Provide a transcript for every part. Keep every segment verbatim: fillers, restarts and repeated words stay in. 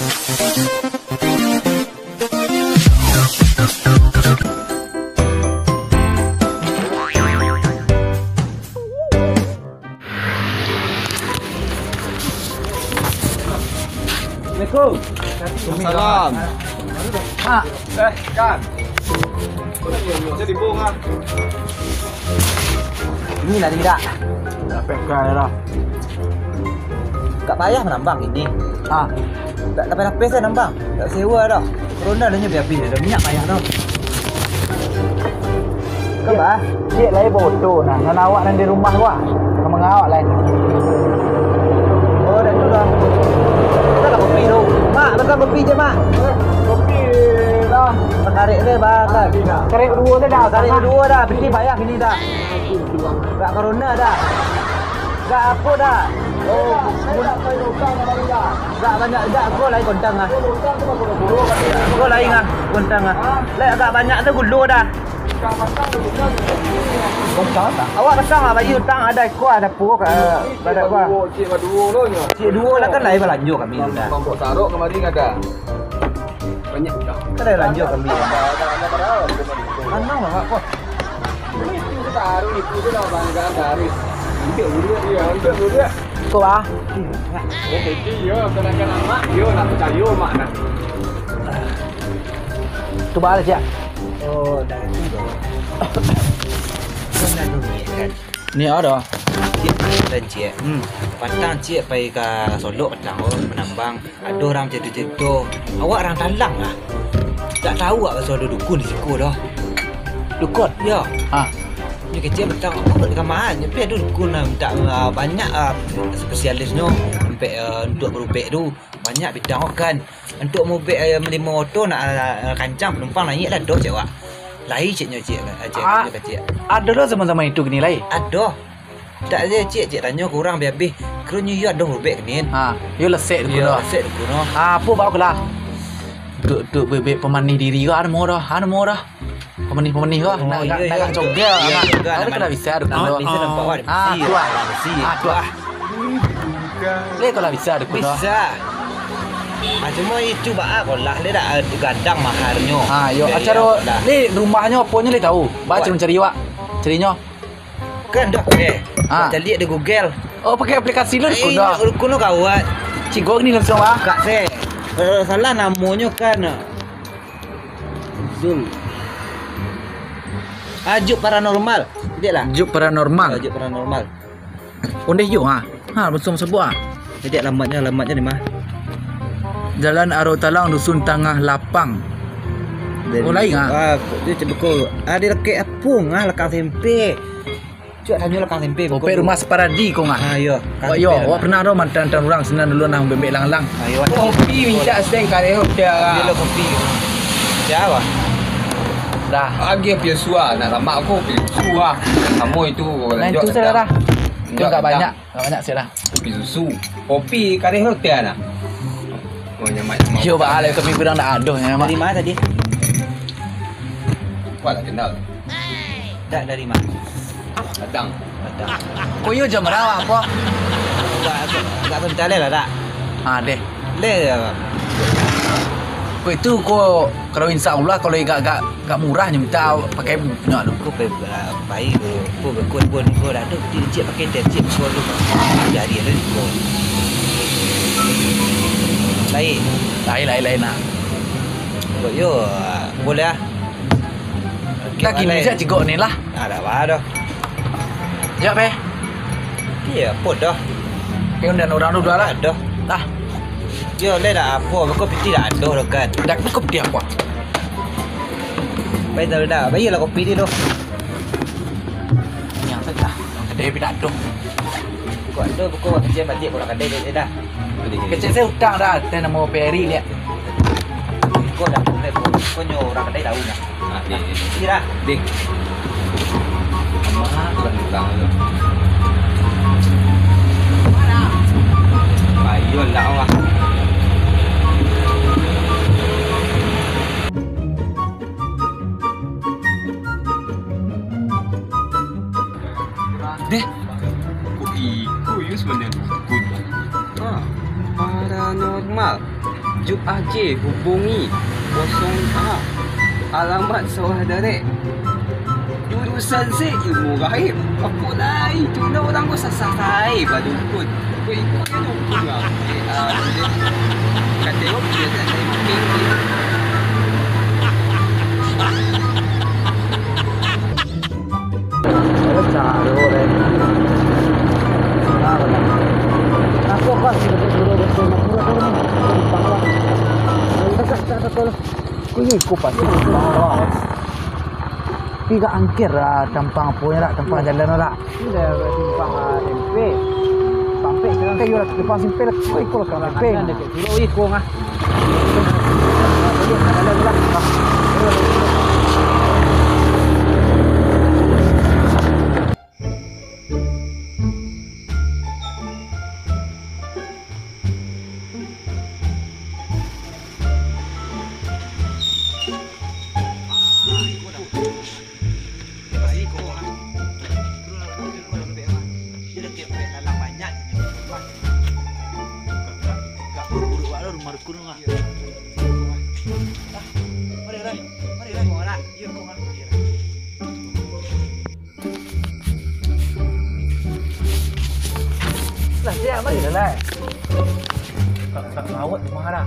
Assalamualaikum. Salam. Mak. Eh, Kan. Jadi bong ah. Iko lah, dak? Dak payah lah. Agak payah manambang kini. Ah. Dak lapeh-lapeh se nambang. Dak sewa doh. Korona dah nyo abih-abih dah. Minyak payah doh. Kan, Bah? Ciek lai baoto nah. Nan awak nan di rumah, Bah. Ka mangawak lai. Oh, dah tu dah. Dah lah kopi tu. Mak, pesan kopi je, Mak. Kopi lah. Tarik le, Bah, kan. Tarik duo le dah. Tarik duo dah. Piti payah kini dah. Gak corona dah. Gak apo dah. Oh, gak banyak, gak go lai kontang ah. Go lai ngah kontang ah. Lai agak banyak tu gulo dah. Kontang tak? Awak pasang lah bayi utang ada iko ada puo ka badak gua. Cik duo lah kan lai balanjo kami dah. Mambok sarok kamari kada. Banyak dah. Kada lanjut kami. Tanang lah, Mak, kok. Itu taruh itu tu lah bangga dari. Ambil dulu dia, ambil dulu dia. Kok, ah? Eh, itu yo, kadang-kadang mak, yo nak percaya mak nak. Tu balik ya. Oh, dah itu dah. Kan dah dunia kan. Ni ada. Ciek, dan ciek. Hmm. Patang ciek pai ka Solok patang oh, manambang. Ado urang carito-carito, awak urang talang lah. Dak tahu awak pasal ado dukun di siko doh. Dukun? Yo. Ha. Nyo kecek patang, awak dak kamaan, tapi ado dukun lah, mintak, ah, banyak, ah, spesialisnyo, sampai, ah, untuak barubek tu. Banyak bidang awak kan. Untuak mubek, ah, limo oto nak, ah, kancang, panumpang naiak lah doh cek awak. Lai cek nyo cek, cek, ah, nyo kecek. Ado doh zaman-zaman itu kini lai? Ado. Tak ado, ciek, ciek tanyo ka urang abih-abih. Kiro nyo iyo ado barubek kenin. Ha, iyo lesek tu kuno. Lesek tu kuno. Ha, apo bao ko lah? Duk, duk bebek pamanih diri ko, anu murah, anu murah. Pamanih-pamanih ko, nak, nak, nak cogel, nak. Ado kena bisa tu kuno. Bisa nampak awak. Ha, tu ah. Ha, tu ah. Leh ko lah bisa tu kuno. Bisa. Ha, cuma itu baa ko lah, leh dak gadang maharnyo. Ha, yo, acaro leh rumahnyo aponyo leh tahu. Baa caro mancari wak. Carinyo. Kan dah, eh. Ah. Caliak di Google. Oh, pakai aplikasi lu, eh, kuno. Kuno kawat. Cigo ni langsung, ah. Kak se. Eh, salah namonyo kan. Zul. Ah, Juk Paranormal. Caliak lah. Juk Paranormal. Ah, Juk Paranormal. Ondeh Juk, ah. Ha, langsung sebut, ah. Jadi alamatnyo, alamatnyo di ma? Jalan Arok Talang, Dusun Tangah Lapang. Oh, lain, ah. Ah, tu cebeko. Ah, di lakek apung, ah, lakang SMP. Cuak tanyo lakang SMP. Oh, pek rumah Saparadi ko ngah. Ah, iyo. Oh, iyo, awak pernah doh mantan-tan urang sinan dulu nang bembek lang-lang. Ah, iyo. Kopi mintak seng kare hotel lah. Bilo kopi. Siapa? Dah. Agi piusua, nak lamak ko piusua. Samo itu. Nah, itu saudara. Itu agak banyak. Banyak sih lah. Kopi susu. Kopi kareh hotel lah. Oh, nyaman. Yo, bah, alai kopi kurang dak ado, nyaman. Dari mana tadi? Kuat lah kenal. Tak dari mana? Padang. Padang. Kau yo jam berapa apa? Enggak, enggak tahu detail lah, tak? Ah, deh. Leh, abang. Kau itu kau kalau insya Allah kalau agak-agak Agak murah nyo minta pakai punyo lu. Ko pe-, pai ko, ko bekun pun ko dah tu, cik pakai teh cik ko tu. Jadi ada ko. Lain. Lain, lain, lain, nah. Ko yo, boleh ah. Dah kini saja cikok ni lah. Ada apa dah? Ya, pe. Iya, apo dah? Kau undian urang tu dah lah. Dah. Dah. Yo, leh dah apo, kau piti dah ado dah kan. Dah kau piti apo? Baik dah, dah. Bayar lah kopi dia tu. Yang saya dah. Kedai piti dah ado. Kau ado, kau kerja balik kau dah kedai dia dah. Kecek saya utang dah, saya nama Peri lihat. Kau dah, kau nyo orang kedai tahu dah. Ah, deh, deh. Kira. Deh. Amat tukang-tukang tu. Ayo, ndak lah. Deh. Kok iko yo sebenarnya dukun? Ah, paranormal. Juk aje hubungi kosong A. Alamat Sawah Darek. Jurusan se ilmu gaib. Apo lai tu, indak urang ko sasah sae badukun. Ko iko nyo dukun lah. Eh, ah, dia, kata awak, dia tak ada makin. Ada caro deh. Nah, benar. Aku kan sih betul-betul betul. Dekat, dekat, dekat. Ko iko pasti tampang lah. Tapi agak angker lah, tampang apo nyo lah, tampang jalan lah. Ini dah simpang, ah, M P. Sampai sekarang. Kayu lah, simpang simpang lah. Ko iko lah, simpang. Kanan dekat sini. Oh, iko ah. Lah, siap, mari lah, Lai. Tak, tak lawat rumah dah.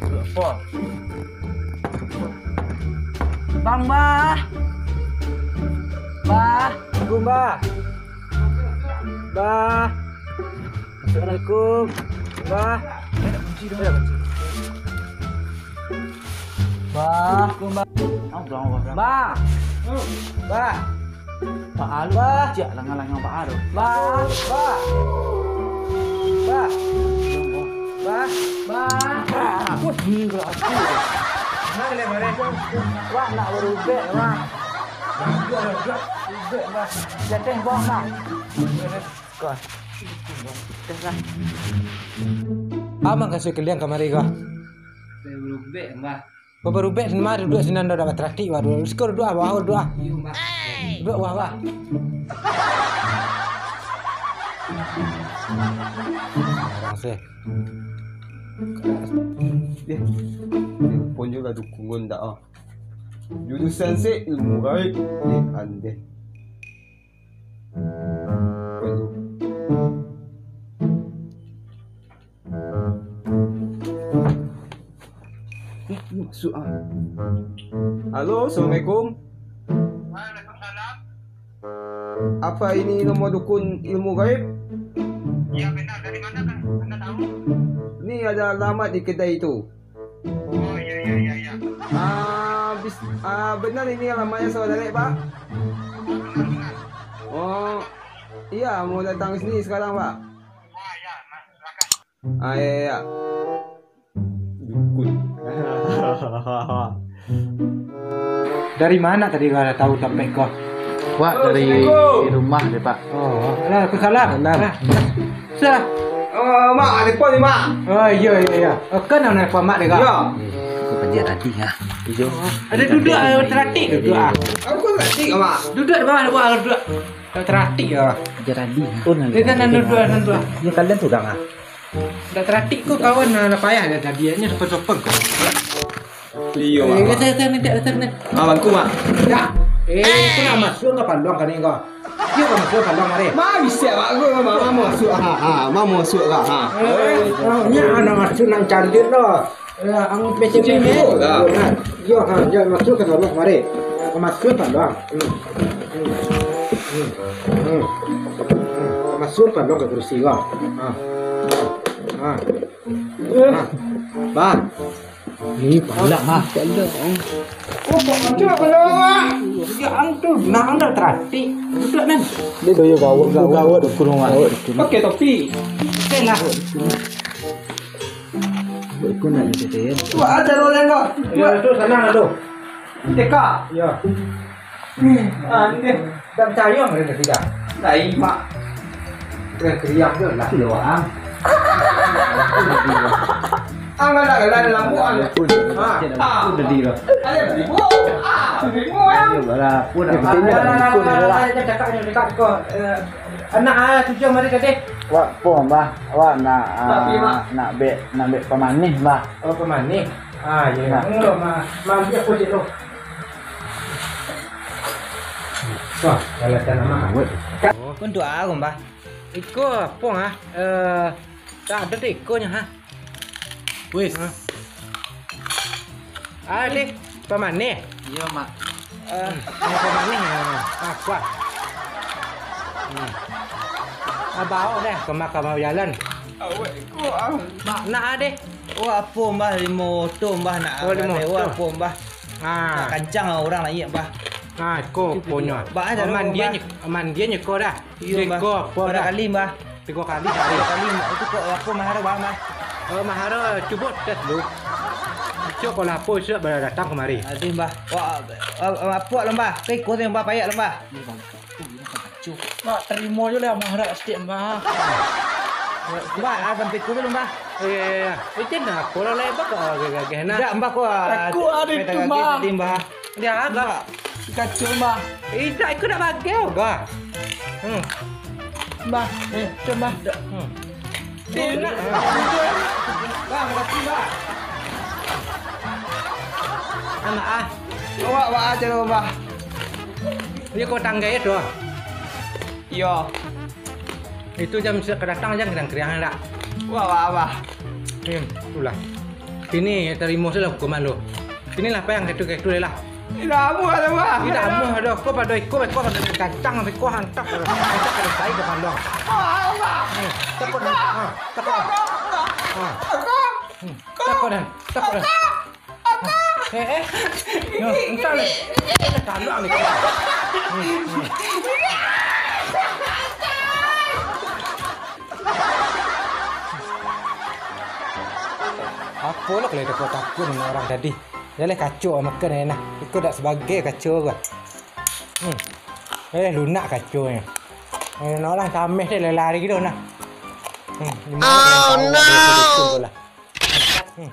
Apa? Bang, Bah. Bah. Assalamualaikum, Bah. Bah. Assalamualaikum. Bah. Bah. Bah. Bah. Bah. Pak Alu, bah. Cak langang-langang Pak Alu. Bah. Bah. Bah. Bah. Bah. Wah, nak barubek, Bah. Rubek, Bah. Jatah, Bah. Kau. Dah lah. Aman ka suai kalian kamari ko? Barubek, Bah. Barubek sini mah, duduak sinan dah, dah bataratik, Bah. Duduak, siko duduak, Bah, duduak. Iyo, Bah. Duduak, Bah, Bah. Masih. Eh, telepon juo lah dukun ko ndak, ah. Jurusan se ilmu gaib. Eh, andeh. Eh, ni masuk ah. Halo, assalamualaikum. Waalaikumsalam. Apa ini nomor dukun ilmu gaib? Ya, benar. Dari mana, Kak? Anda tahu? Ini ada alamat di kedai itu. Oh, iya, iya, iya, iya. Ah, bis-, ah, benar ini alamatnya saudara, Pak? Benar, benar. Oh, iya, mau datang sini sekarang, Pak. Ah, iya, Mas, silakan. Ah, iya, iya. Dukun. Dari mana tadi kau dah tahu tampek kau? Wak, dari rumah deh, Pak. Oh, waalaikumsalam. Salam. Ah, salam. Oh, Mak, telepon ni, Mak. Oh, iya, iya, iya. Oh, kan nak telepon Mak deh, kau? Iya. Eh, aku kerja tadi, ya. Iya. Ada duduk, ah, teratik duduk, ah. Aku teratik, Mak. Duduk di bawah, di bawah, duduk. Teratik, ya. Kerja tadi, ya. Oh, nanti. Dia kan duduk, duduk. Ya, kalian tu, Kang, ah. Dak taratik ko kawan, nah, lah payah dah tadi, nyo sopan-sopan ko. Iyo, eh, Mak. Geser, geser, ni, geser, ni. Ah, bangku, Mak. Ya. Eh, ko nak masuak ka paluang kini ko? Iyo, ka masuak paluang, mari. Ma, bisa, Mak. Ko, ma, ma, ma masuak, ha, ha, ma masuak, ha, ha. Eh, oh, nyo nak masuak nan cantik lo. Eh, ang pecah-pecah. Iyo, ha, jan masuak ka paluang, mari. Ka masuak paluang. Hmm. Hmm. Hmm. Hmm. Ka masuak paluang ka kursi ko. Ha. Ha. Ha. Bah. Ni, palak, ha. Palak. Oh, kok macam palak, ah? Ya, ang tu, nah, ang dah teratik. Duduk, nan. Dia gaya gawat, gawat. Gawat, kurung, ah. Pakai topi. Okey lah. Ikut nak cerita, ya. Wah, ada orang yang kau. Ya, tu sana, tu. Teka. Ya. Ah, ni deh. Dah percaya mereka tidak? Lain, Mak. Keriang tu lah. Doang. Ang galak-galak dalam buang. Ha. Ah. Ada ribu. Ah, ribu, ya. Ayo, bala. Pun nak. Cakap, cakap kau. Eh, anak, ah, tujuh mari tadi. Wak po, Mbah. Wak nak, Tapi, ah, Mak. nak bek, nak bek pamanih, Mbah. Oh, pamanih. Ah, iya. Nah. Enggak, Ma. Mampir aku cik tu. Wah, galatan amat. Untuk aku, Mbah. Iko apo, ha? Eh, tak ada deh ikonyo, ha? Wis. Ha? Ah, deh, pamanih. Iyo, Mak. Eh, pamanih. Ah, kuah. Hmm. Ah, bawa deh, ke mahkamah jalan. Awak iko, ah. Mak, nak ah, deh. Oh, apo, Mbah, limo oto, Mbah, nak. Oh, limo oto. Oh, apo, Mbah? Ah. Nak kancang lah urang naiak, Mbah. Ah, iko punyo. Bah, oh, mandian, Mbah. Mandian iko dah. Iyo, Mbah. Tigo, apo, Mbah? Bara kali, Mbah? Tigo kali. Tigo kali, Mbah. Itu kok apo mahar, Mbah, Mbah? Eh, mahar, cubo tes dulu. Cok, kalau apo, isuak baru datang kamari. Aduh, Mbah. Wah, eh, eh, apo lo, Mbah? Ka iko tu, Mbah, payak lo, Mbah. Iyo, Mbah. Mak, tarimo jo lah mahar sidik, Mbah. Mbah, ah, sampai iko dulu, Mbah. Iyo, iyo, iyo. Itu nah, kalau lai, Mbah, kok gagah-gagah nah. Indak, Mbah, kok, ah, Aku ada itu, Mbah. Tadi, Mbah. Dia agak. Mbah, Pikachu, Mbah. Indak, iko nak bagai, Mbah. Hmm. Mbah, eh, cubo, Mbah. Hmm. Enak. Mbah, makasih, Mbah. Anak, ah. Awak, awak aja lo, Mbah. Iyo, kau tanggai tu. Iyo. Itu jam siap ka datang, jan keriang-keriang dak. Wah, wah, wah. Hmm, itulah. Sini, tarimo sajolah hukuman lu. Sinilah, payang, ka itu, ka itu lah. Indak amuah tu, Mbah. Indak amuah doh. Kau pado iko, iko pado kancang, iko hantak. Hantak ka sai ka panduang. Wah, wah. Hmm, takut dah. Ha, takut dah. Ha. Hmm, takut dah. Takut dah. Eh, eh. Yo, entah ni. Tandang ni. Apo lah kalau takut-takut dengan urang tadi. Jaleh kaco makan ai nah. Iko dak sabagai kaco ko. Hmm. Jaleh lunak kaconyo. Eh, nak urang cameh deh lari gitu nah. Hmm. Oh, no. Hmm.